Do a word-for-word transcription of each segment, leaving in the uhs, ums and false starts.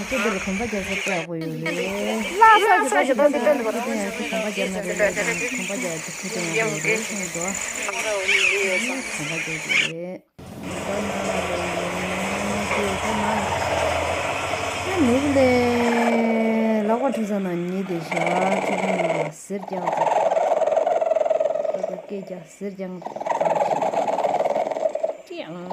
ང་ཚོ་འདི་ལ་གོམ་པ་རྒྱག་ས་དཔེ་ཡག་པོ་ཡོད་རེད། ལྷག་ས་ཞིག་ད་ཞིག་ད་འདི་ལྟ་འདི་བ་ད་ཁུ་ཏན་ཡག་ཤོས་གོམ་པ་རྒྱག་ན་རེད་ད། གོམ་པ་རྒྱག་ཡག་ཏུ་ཁུ་ཏན་ཡག་པོ་ཡོད་རེད་གསུངས་འདུག་གོམ་པ་རྒྱག་གི་རེད། ད་ནང་ལ་ཡོང་དུས་ད་ནང་ལ་ནུབ་ལས་ལག་པ་འཁྲུ་ས་ན་ཉེ་དེ་ཤ་ཁྲི་ཁྲི་ནང་ལ་ཟེར་རྐྱང་ཚ། ད་ད་སྐད་རྒྱག་ཟེར་རྐྱང་ཚ། ཀྱང་།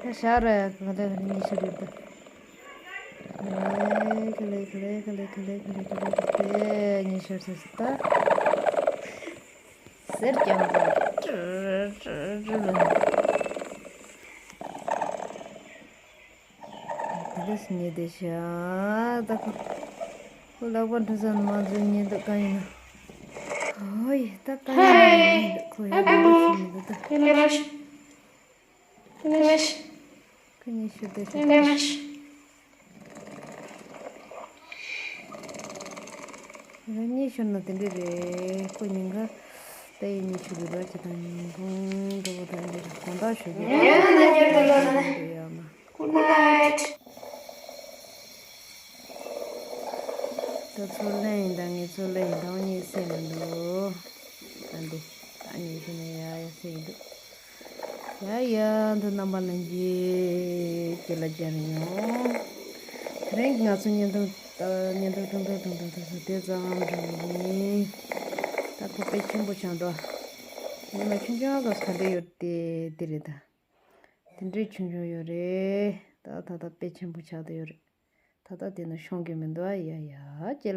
ད་ཤར་ག་ལེ་ག་ལེ་ཉི་ཤུ་རེད་ད། ག་ལེ་ག་ལེ་ག་ལེ་ག་ལེ་ག་ལེ་ག་ལེ་ག་ལེ་ཉི་ཤུ་རེད་ད། ཟེར་ཀྱང་ད། དེ་འདྲ་ཞིག་ཉེ་དེ་ཤ། ད་ཁོ། ཁོ་ལག་པ་འགྲོ་ས་ནི་མ་འཛུལ་ཉེ་འདུག་གང་ཡིན་ན། ཧོ་ཡི་ད་གང་ཡིན་ན་ཉེ་འདུག་ཁོ་ཡང་འགྲོ་ཤེས་མི་འདུག་ད། ཁོ་ཉེ་ཤོས་དེ་ཤ། རང་ཉེ་ཤོར་ན་དེ་འདྲ་རེད། ཁོ་ཉིན་ག་ད་ཡིན་ཉེ་ཤོར་དུས་ར་ཅི་དང་ཉིན་གུང་འགྲོ་བ་དང་འདྲ་དགོང་དག་ཞོགས་ཀྱི་ཉལ་ན་ཉལ་དུ་ལོ་ན་འདྲ་ཡོད་ན། Good night. ད་ཚོ་ལེན་ཡིན་ད་ངས་ཚོ་ལེན་ཡིན་ད་ངས་སེམས་མི་འདུག་ད་འདི་ད་ཉེ་ཤོར་ན་ཡ་ཡ་སེམས་འདུག་ཡ་ཡ་འདི་རྣམ་པ་ལྷན་རྒྱས་ལ་སྦྱར་ཡོང་། དེ་རིང་གི་ང་ཚོ་བརྙན་ཐུང་བརྙན་ཐུང་ཐུང་ཐུང་ཐུང་ཐུང་སོ་དེ་ཙམ་རེད་ཡིན། ད་ཁོ་དཔེ་ཆེན་པོ་ཆགས་འགྲོ། ཉི་མ་ཆུང་ཆུང་ག་ག་འདྲ་ཡོད་དེ་དེ་རེད་ད། དེ་འདྲའི་ཆུང་ཆུང་ཡོད་རེད་ད། ད་ད་དཔེ་ཆེན་པོ་ཆགས་བསྡད་ཡོད་རེད། ད་ད་དེ་ན་ཤོང་གི་མི་འདུག་ཨ་ཡ་ཡ་ཅེ།